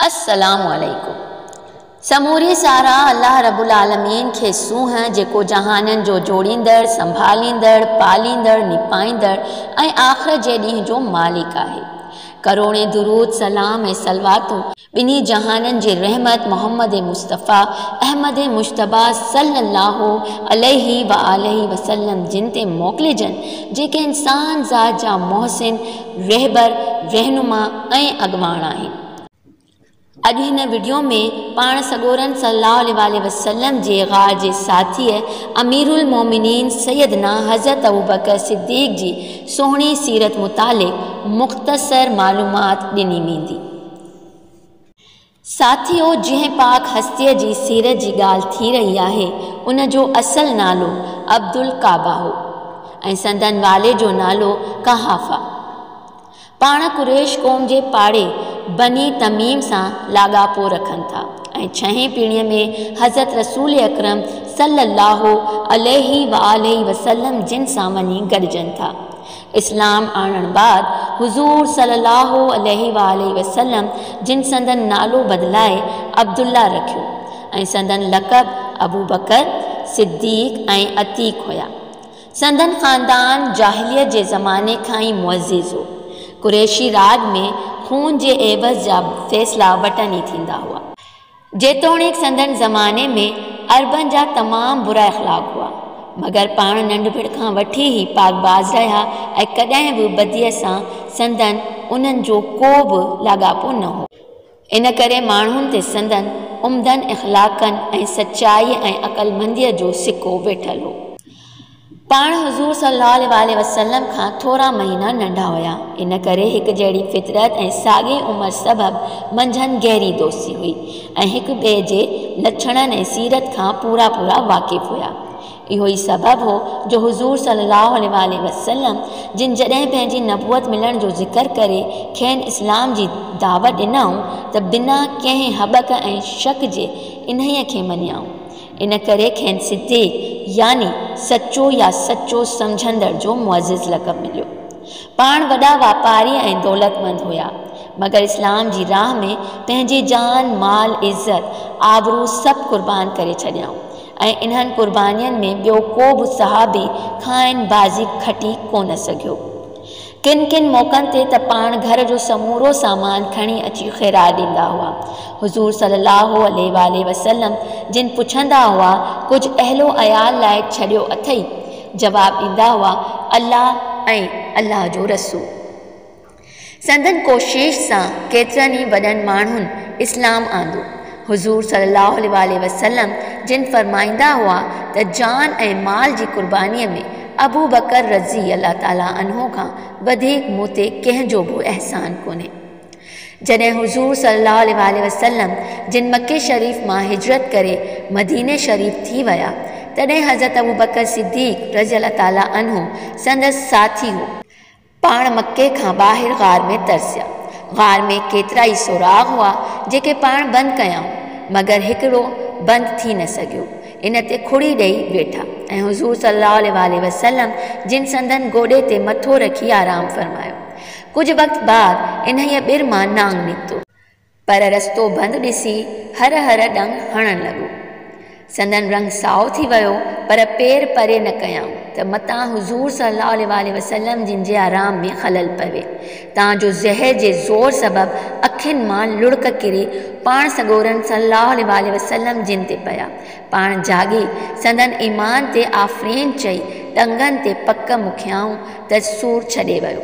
السلام عليڪم سموري ساراهه الله رب العالمين کي سونهن جيڪو جهانن جو جوڙيندڙ، سنڀاليندڙ، پاليندڙ، نپائيندڙ ۽ آخرت جي ڏينهن جو مالڪ آهي. ڪروڙين درود، سلام ۽ صلواتون ٻنهي جهانن جي رحمت محمد مصطفيٰ احمد مجتبيٰ صلّي اللّٰه عليه واٰله وسلّم جن تي موڪلجن جيڪي انسان ذات جا محسن، رهبر، رهنما ۽ اڳواڻ آهن. اڄ هن وڊيو ۾ پاڻ سڳورن صلّي اللّٰه عليه واٰله وسلّم جي غار جي ساٿيء اميرالمومنين سيدنا حضرت ابوبڪر صديق جي سهڻي سيرت متعلق مختصر معلومات ڏني ويندي. ساٿيو جنهن پاڪ هستيء جي سيرت جي ڳالهه ٿي رهي آهي ان جو اصل نالو عبدالڪعبه هو ۽ سندن والد جو نالو قحافه. پاڻ قريش قوم جي پاڙي بني تميم سان لاڳاپو رکن ٿا ۽ ڇهين پيڙهيء ۾ حضرت رسول اڪرم صلي الله عليه واٰله وسلم جن سان وڃي گڏجن ٿا. اسلام آڻڻ بعد حضور صلي الله عليه واٰله وسلم جن سندن نالو بدلائي عبدالله رکيو ۽ سندن لقب ابوبڪر، صديق ۽ عتيق هيا. سندن خاندان جاهليت جي زماني کان ئي معزز هو. قريشي راڄ ۾ خون جي عيوض جا فيصلا وٽن ئي ٿيندا هئا. جيتوڻيڪ سندن زماني ۾ عربن جا تمام برا اخلاق هئا، مگر پاڻ ننڍپڻ کان وٺي ئي پاڪباز رهيا ۽ ڪڏهن به بديء سان سندن انهن جو ڪو به لاڳاپو نه هو. ان ڪري ماڻهن تي سندن عمدن اخلاقن ۽ سچائيء ۽ عقلمنديء جو سڪو ويٺل هو. پاڻ حضور صلي الله عليه واٰله وسلم کان ٿورا مهينا ننڍا هيا، ان ڪري هڪجهڙي فطرت ۽ ساڳي عمر سبب منجهن گهري دوستي هئي ۽ هڪ ٻئي جي لڇڻن ۽ سيرت کان پورا پورا واقف هيا. اهو ئي سبب هو جو حضور صلي الله عليه واٰله وسلم جن جڏهن پنهنجي نبوت ملڻ جو ذڪر ڪري کين اسلام جي دعوت ڏنائون ته بنا ڪنهن هٻڪ ۽ شڪ جي انهيء کي مڃيائون. ان ڪري کين صديق يعني سچو يا سچو سمجهندڙ جو معزز لقب مليو. پاڻ وڏا واپاري ۽ دولتمند هيا، مگر اسلام جي راهه ۾ پنهنجي جان، مال، عزت، آبرو سڀ قربان ڪري ڇڏيائون ۽ انهن قربانين ۾ ٻيو ڪو به صحابي کانئن بازي کٽي ڪونه سگهيو. ڪن ڪن موقعن تي ته پاڻ گهر جو سمورو سامان کڻي اچي خيرات ڏيندا هئا. حضور صلي الله عليه واٰله وسلم جن پڇندا هئا، ڪجهه اهل و عيال لاء ڇڏيو اٿئي؟ جواب ڏيندا هئا، الله ۽ الله جو رسول. سندن ڪوشش سان ڪيترن ئي وڏن ماڻهن اسلام آندو. حضور صلي الله عليه واٰله وسلم جن فرمائيندا هئا ته جان ۽ مال جي قربانيء ۾ ابوبڪر رضي الله تعالٰي عنه کان وڌيڪ مون تي ڪنهن جو به احسان ڪونهي. جڏهن حضور صلي الله عليه واٰله وسلم جن مڪي شريف مان هجرت ڪري مديني شريف ٿي ويا، تڏهن حضرت ابوبڪر صديق رضي الله تعالٰي عنه سندس ساٿي هو. پاڻ مڪي کان ٻاهر غار ۾ ترسيا. غار ۾ ڪيترائي سوراخ هئا، جيڪي پاڻ بند ڪيائون، مگر هڪڙو بند ٿي نه سگهيو. ان تي کڙي ڏيئي ويٺا ۽ حضور صلي الله عليه واٰله وسلم جن سندن گوڏي تي مٿو رکي آرام فرمايو. ڪجهه وقت بعد انهيء ٻر مان نانگ نڪتو. پر رستو بند ڏسي هر هر ڏنگ هڻڻ لڳو. سندن رنگ سائو ٿي ويو پر پير پري نه ڪيائون ته متان حضور صلي الله عليه واٰله وسلم جن جي آرام ۾ خلل پوي. تان جو زهر جي زور سبب اکين مان لڙڪ ڪري پاڻ سڳورن صلي الله عليه واٰله وسلم جن تي پيا. پاڻ جاڳي سندن ايمان تي آفرين چئي ڏنگن تي پڪ مکيائون ته سور ڇڏي ويو.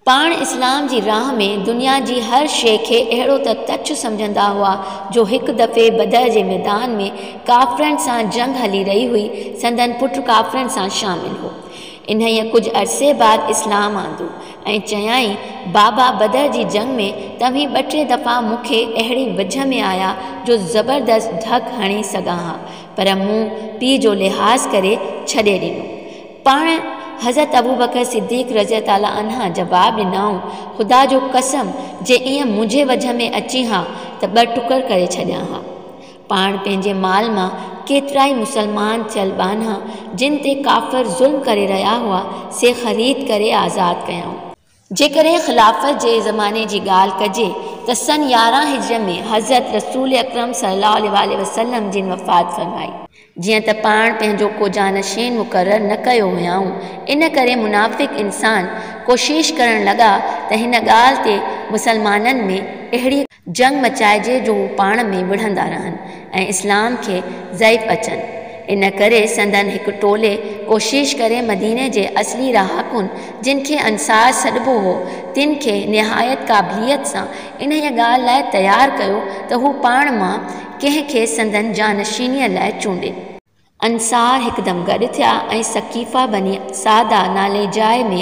پاڻ اسلام جي راهه ۾ دنيا جي هر شيء کي اهڙو ته تڇ سمجهندا هئا جو هڪ دفعي بدر جي ميدان ۾ ڪافرن سان جنگ هلي رهي هئي سندن پٽ ڪافرن سان شامل هو. انهيء ڪجهه عرصي بعد اسلام آندو ۽ چيائين بابا بدر جي جنگ ۾ توهين ٻه ٽي دفعا مون کي اهڙي وجهه ۾ آيا جو زبردست ڌڪ هڻي سگهان ها پر مون پيء جو لحاظ ڪري ڇڏي ڏنو. پاڻ حضرت ابوبڪر صديق رضي تعالٰي عنه جواب ڏنائون، خدا جو قسم جي ائين منهنجي وجهه ۾ اچين ها ته ٻه ٽڪر ڪري ڇڏيان ها. پاڻ پنهنجي مال مان ڪيترائي مسلمان ٿيل ٻانها جن تي ڪافر ظلم ڪري رهيا هئا سي خريد ڪري آزاد ڪيائون. جيڪڏهن خلافت جي زماني جي ڳالهه ڪجي ته سن 11 هجري ۾ حضرت رسول اڪرم صلي الله عليه واٰله وسلم جن وفات فرمائي. جيئن ته پاڻ پنهنجو ڪو جانشين مقرر نه ڪيو هيائون، ان ڪري منافق انسان ڪوشش ڪرڻ لڳا ته هن ڳالهه تي مسلمانن ۾ اهڙي جنگ مچائجي جو هو پاڻ ۾ وڙهندا رهن ۽ اسلام کي ضعف اچن. ان ڪري سندن هڪ ٽولي ڪوشش ڪري مديني جي اصلي رهاڪن، جن کي انصار سڏبو هو، تن کي نهايت قابليت سان انهيء ڳالهه لاء تيار ڪيو ته هو پاڻ مان ڪنهن کي سندن جانشينيء لاء چونڊين. انصار هڪدم گڏ ٿيا ۽ سقيفه بني ساعده نالي جاء ۾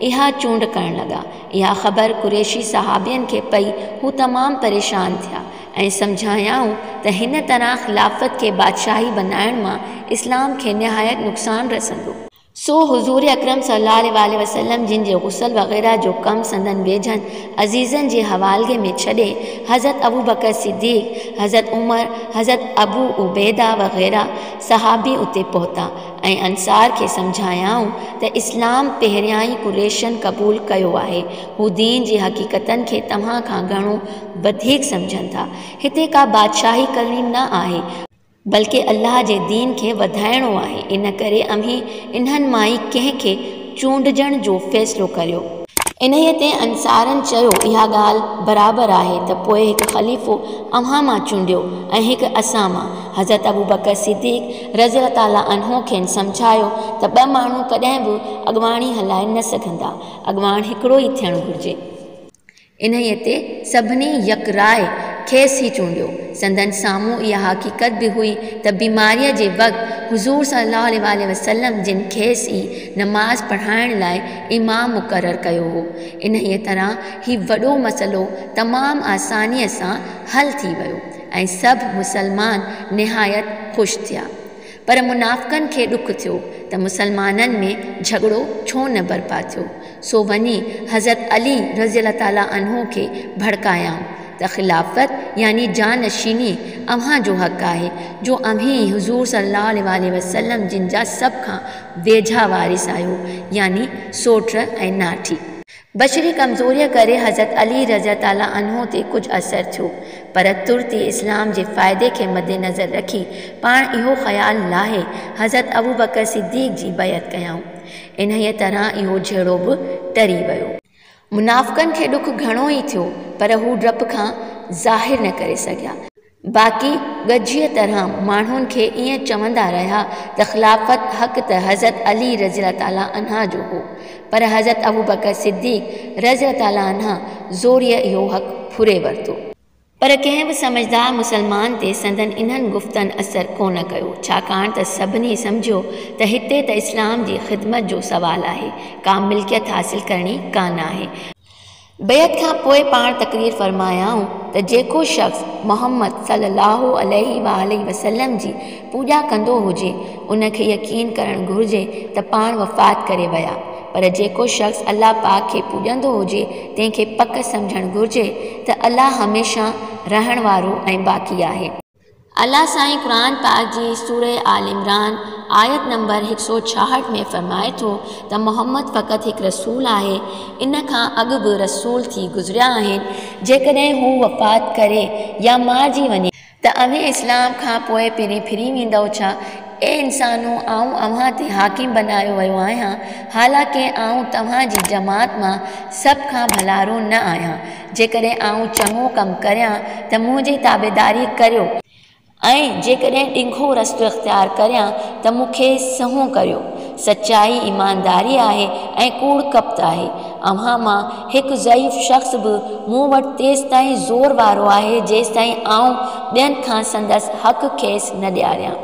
اها چونڊ ڪرڻ لڳا. اها خبر قريشي صحابين کي پئي، هو تمام پريشان ٿيا ۽ سمجهايائون ته هن طرح خلافت کي بادشاهي بنائڻ مان اسلام کي نهايت نقصان رسندو. سو حضور اڪرم صلي الله عليه واٰله وسلم جن جي غسل وغيره جو ڪم سندن ويجهن عزيزن جي حوالگي ۾ ڇڏي حضرت ابوبڪر صديق، حضرت عمر، حضرت ابو عبيده وغيره صحابي اتي پهتا ۽ انصار کي سمجهايائون ته اسلام پهريائين قريشن قبول ڪيو آهي، هو دين جي حقيقتن کي توهان کان گهڻو وڌيڪ سمجهن ٿا، هتي ڪا بادشاهي ڪرڻي نه آهي، بلڪه الله جي دين کي وڌائڻو آهي، ان ڪري اوهين انهن مان ئي ڪنهن کي چونڊجڻ جو فيصلو ڪريو. انهيء تي انصارن چيو، اها ڳالهه برابر آهي ته پوء هڪ خليفو اوهان مان چونڊيو ۽ هڪ اسان مان. حضرت ابوبڪر صديق رضي الله تعالٰي عنه کين سمجهايو ته ٻه ماڻهو ڪڏهن به اڳواڻي هلائي نه سگهندا، اڳواڻ هڪڙو ئي ٿيڻ گهرجي. انهيء تي سڀني يڪ راء کيس ئي چونڊيو. سندن سامهون اها حقيقت به هئي ته بيماريء جي وقت حضور صلي الله عليه واٰله وسلم جن کيس ئي نماز پڙهائڻ لاء امام مقرر ڪيو هو. انهيء طرح هي وڏو مسئلو تمام آسانيء سان حل ٿي ويو ۽ سڀ مسلمان نهايت خوش ٿيا. پر منافقن کي ڏک ٿيو ته مسلمانن ۾ جهڳڙو ڇو نه برپا ٿيو، سو وڃي حضرت علي رضي الله تعالٰي عنه کي ڀڙڪايائون ته خلافت يعني جانشيني اوهان جو حق آهي، جو اوهين حضور صلي الله عليه واٰله وسلم جن جا سڀ کان ويجها وارث آهيو يعني سوٽ ۽ ناٺي. بشري ڪمزوريء ڪري حضرت علي رضي تعالٰي عنه تي ڪجهه اثر ٿيو، پر ترت ئي اسلام جي فائدي کي مدنظر رکي پاڻ اهو خيال لاهي حضرت ابوبڪر صديق جي بيعت ڪيائون. انهيء طرح اهو جهيڙو به ٽري ويو. منافقن کي ڏک گهڻو ئي ٿيو، پر هو ڊپ کان ظاهر نه ڪري سگهيا. باقي ڳجهيء طرح ماڻهن کي ائين چوندا رهيا ته خلافت حق ته حضرت علي رضي الله تعالٰي عنه جو هو، پر حضرت ابوبڪر صديق رضي الله تعالٰي عنه زوريء اهو حق ڦري ورتو. پر ڪنهن به سمجهدار مسلمان تي سندن انهن گفتن اثر ڪونه ڪيو، ڇاڪاڻ ته سڀني سمجهيو ته هتي ته اسلام جي خدمت جو سوال آهي، ڪا ملڪيت حاصل ڪرڻي ڪانه آهي. بيعت کان پوء پاڻ تقرير فرمايائون ته جيڪو شخص محمد صلي الله عليه واٰله وسلم جي پوڄا ڪندو هجي ان کي يقين ڪرڻ گهرجي ته پاڻ وفات ڪري ويا پر جيڪو شخص الله پاڪ کي پوڄندو هجي تنهن کي پڪ سمجهڻ گهرجي ته الله هميشه رهڻ وارو ۽ باقي آهي. الله سائين قرآن پاڪ جي سوره آل عمران آيت نمبر 166 ۾ فرمائي ٿو ته محمد فقط هڪ رسول آهي، ان کان اڳ به رسول ٿي گذريا آهن، جيڪڏهن هو وفات ڪري يا مارجي وڃي، ته اوهين اسلام کان پوء پرين ڦري ويندؤ ڇا؟ اي انسانو! آئون اوهان تي حاڪم بنايو ويو آهيان، حالانڪه آئون توهان جي جماعت مان سڀ کان ڀلارو نه آهيان، جيڪڏهن آئون چڱو ڪم ڪريان ته منهنجي تابعداري ڪريو، ۽ جيڪڏهن ڊگهو رستو اختيار ڪريان ته مون کي سهڻو ڪريو. سچائي ايمانداري آهي ۽ ڪوڙ ڪپت آهي. اوهان مان هڪ ضعيف شخص به مون وٽ تيستائين زور وارو آهي جيستائين آئون ٻين کان سندس حق کيس نه ڏياريان.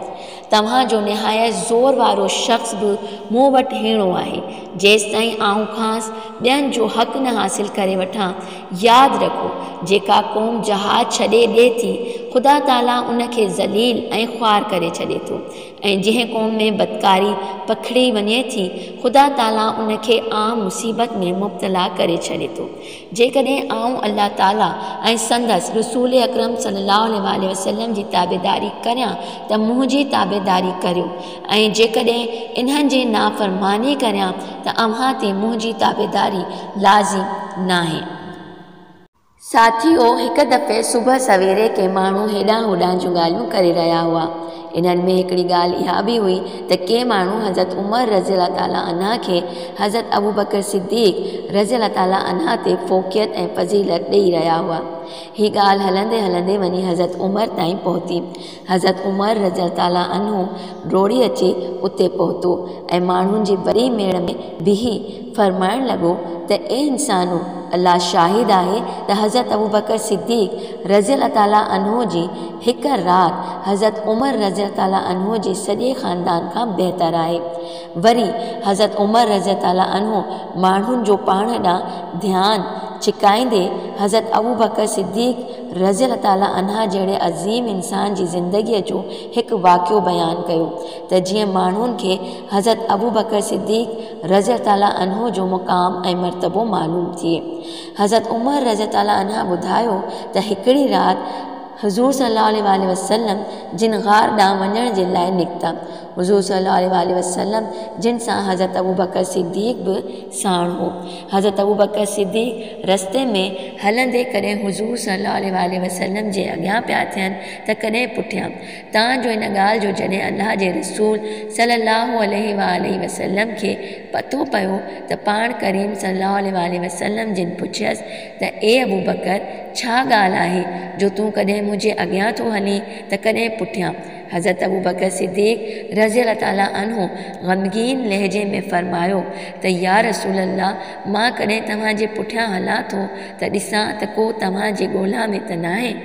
توهان جو نهايت زور وارو شخص به مون وٽ هيڻو آهي، جيستائين آئون کانئس ٻين جو حق نه حاصل ڪري وٺان. ياد رکو، جيڪا قوم جهاد ڇڏي ڏئي ٿي، خدا تعاليٰ ان کي ذليل ۽ خوار ڪري ڇڏي ٿو ۽ جنهن قوم ۾ بدڪاري پکڙي وڃي ٿي، خدا تعاليٰ ان کي عام مصيبت ۾ مبتلا ڪري ڇڏي ٿو. جيڪڏهن آئون الله تعاليٰ ۽ سندس رسول اڪرم صلي الله عليه واٰله وسلم جي تابعداري ڪريان ته منهنجي تابعداري ڪريو ۽ جيڪڏهن انهن جي نافرماني ڪريان ته اوهان تي منهنجي تابعداري لازم ناهي. ساٿيو، هڪ دفعي صبح سويري ڪي ماڻهو هيڏانهن هوڏانهن جون ڳالهيون ڪري رهيا هئا. انهن ۾ هڪڙي ڳالهه اها به هئي ته ڪي ماڻهو حضرت عمر رضي الله تعالٰي عنه کي حضرت ابوبڪر صديق رضي الله تعالٰي عنه تي فوقيت ۽ فضيلت ڏئي رهيا هئا. هي ڳالهه هلندي هلندي وڃي حضرت عمر تائين پهتي. حضرت عمر رضي الله تعالٰي عنه ڊوڙي اچي اتي پهتو ۽ ماڻهن جي وڏي ميڙ ۾ بيهي فرمائڻ لڳو ته اي انسانو! الله شاهد آهي ته حضرت ابوبڪر صديق رضي الله تعالٰي عنه جي هڪ رات حضرت عمر رضي الله تعالٰي عنه جي سڄي خاندان کان بهتر آهي. وري حضرت عمر رضي الله تعالٰي عنه ماڻهن جو پاڻ ڏانهن ڌيان ڇڪائيندي حضرت ابوبڪر صديق رضي الله تعالٰي عنه جهڙي عظيم انسان جي زندگيء جو هڪ واقعو بيان ڪيو ته جيئن ماڻهن کي حضرت ابوبڪر صديق رضي الله تعالٰي عنه جو مقام ۽ مرتبو معلوم ٿئي. حضرت عمر رضي الله تعالٰي عنه ٻڌايو ته هڪڙي رات حضور صلي الله عليه واٰله وسلم جن غار ڏانهن وڃڻ جي لاء نڪتا. حضور صلي الله عليه واٰله وسلم جن سان حضرت ابوبڪر صديق به ساڻ هو. حضرت ابوبڪر صديق رستي ۾ هلندي ڪڏهن حضور صلي الله عليه واٰله وسلم جي اڳيان پيا ٿين ته ڪڏهن پٺيان. تان جو ان ڳالهه جو جڏهن الله جي رسول صلي الله عليه واٰله وسلم کي پتو پيو ته پاڻ ڪريم صلي الله عليه واٰله وسلم جن پڇيس ته اي ابوبڪر! ڇا ڳالهه آهي جو تون ڪڏهن منهنجي اڳيان ٿو هلين ته ڪڏهن پٺيان؟ حضرت ابوبڪر صديق رضي الله تعالٰي عنه غمگين لهجي ۾ فرمايو ته يا رسول الله! مان ڪڏهن توهان جي پٺيان هلان ٿو ته ڏسان ته ڪو توهان جي ڳولا ۾ ته ناهي.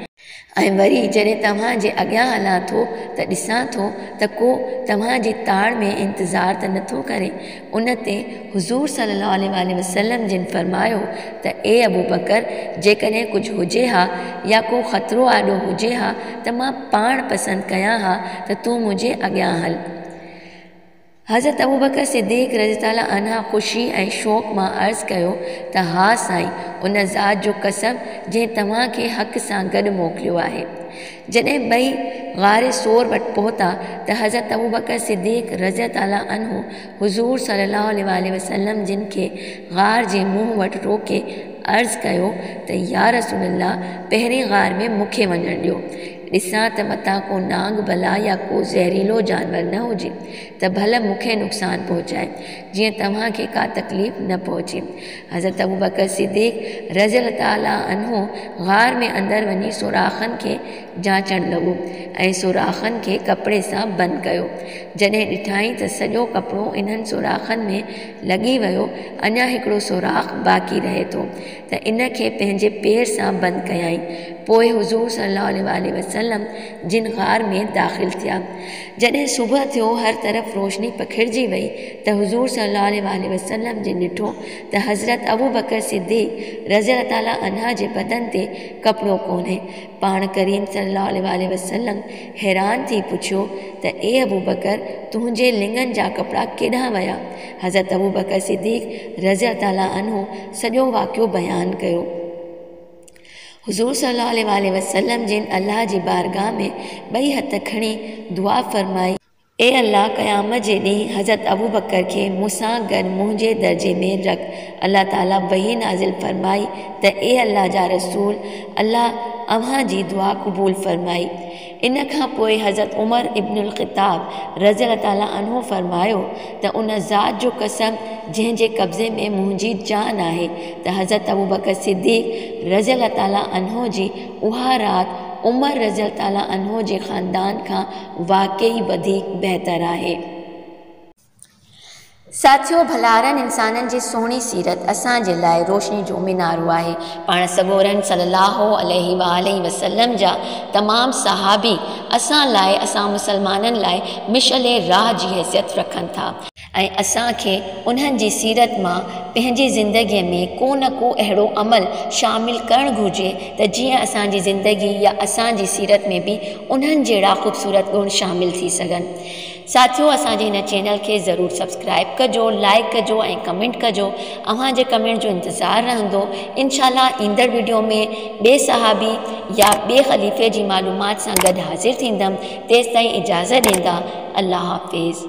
۽ وري جڏهن توهان جي اڳيان هلان ٿو ته ڏسان ٿو ته ڪو توهان جي تاڙ ۾ انتظار ته نٿو ڪري. ان تي حضور صلي الله عليه واٰله وسلم جن فرمايو ته اي ابوبڪر! جيڪڏهن ڪجهه هجي ها يا ڪو خطرو آڏو هجي ها ته مان پاڻ پسند ڪيان ها ته تون منهنجي اڳيان هل. حضرت ابوبڪر صديق رضي تعالٰي عنه خوشي ۽ شوق مان عرض ڪيو ته ها سائين ان ذات جو قسم جنهن توهان کي حق سان گڏ موڪليو آهي. جڏهن ٻئي غار ثور وٽ پهتا ته حضرت ابوبڪر صديق رضي تعالٰي عنه حضور صلي الله عليه واٰله وسلم جن کي غار جي منهن وٽ روڪي عرض ڪيو ته يا رسول الله پهرين غار ۾ مون کي وڃڻ ڏيو ڏسان ته متان ڪو نانگ بلا يا ڪو زهريلو جانور نه هجي ته ڀل مون کي نقصان پهچائي، جيئن توهان کي ڪا تڪليف نه پهچي. حضرت ابوبڪر صديق رضي الله تعالٰي عنه غار ۾ اندر وڃي سوراخن کي جاچڻ لڳو ۽ سوراخن کي ڪپڙي سان بند ڪيو. جڏهن ڏٺائين ته سڄو ڪپڙو انهن سوراخن ۾ لڳي ويو، اڃا هڪڙو سوراخ باقي رهي ٿو ته ان کي پنهنجي پير سان بند ڪيائين. پوء حضور صلي الله عليه واٰله وسلم جن غار ۾ داخل ٿيا. جڏهن صبح ٿيو هر طرف روشني پکڙجي وئي ته حضور صلي الله عليه واٰله وسلم جن ڏٺو ته حضرت ابوبڪر صديق رضي الله تعالٰي عنه جي بدن تي ڪپڙو ڪونهي. پاڻ ڪريم صلي الله عليه واٰله وسلم حيران ٿي پڇيو ته اي ابوبڪر تنهنجي لڱن جا ڪپڙا ڪيڏانهن ويا؟ حضرت ابوبڪر صديق رضي الله تعالٰي عنه سڄو واقعو بيان ڪيو. حضور صلي الله عليه واٰله وسلم جن الله جي بارگاھ ۾ ٻئي هٿ کڻي دعا فرمائي، اي الله قيامت جي ڏينهن حضرت ابوبڪر کي مون سان گڏ منهنجي درجي ۾ رک. الله تعالي وحي نازل فرمائي ته اي الله جا رسول الله اوهان جي دعا قبول فرمائي. ان کان پوء حضرت عمر ابن الخطاب رضي الله تعالٰي عنه فرمايو ته ان ذات جو قسم جنهن جي قبضي ۾ منهنجي جان آهي ته حضرت ابوبڪر صديق رضي الله تعالٰي عنه جي اها رات عمر رضي الله تعالٰي عنه جي خاندان کان واقعي وڌيڪ بهتر آهي. ساٿيو ڀلارن انسانن جي سهڻي سيرت اسان جي لاء روشني جو منارو آهي. پاڻ سڳورن صلي الله عليه واٰله وسلم جا تمام صحابي اسان لاء اسان مسلمانن لاء مشعل راهه جي حيثيت رکن ٿا. ۽ اسان کي انهن جي سيرت مان پنهنجي زندگي ۾ ڪو نه ڪو اهڙو عمل شامل ڪرڻ گهرجي ته جيئن اسان جي زندگي يا اسان جي سيرت ۾ به انهن جهڙا خوبصورت گڻ شامل ٿي سگهن. ساٿيو اسان جي هن چينل کي ضرور سبسڪرائب ڪجو لائيڪ ڪجو ۽ ڪمينٽ ڪجو اوهان جي ڪمينٽ جو انتظار رهندو انشاء الله ايندڙ ويڊيو ۾ ٻئي صحابي يا ٻئي خليفي جي معلومات سان گڏ حاضر ٿيندم تيستائين اجازت ڏيندا الله حافظ.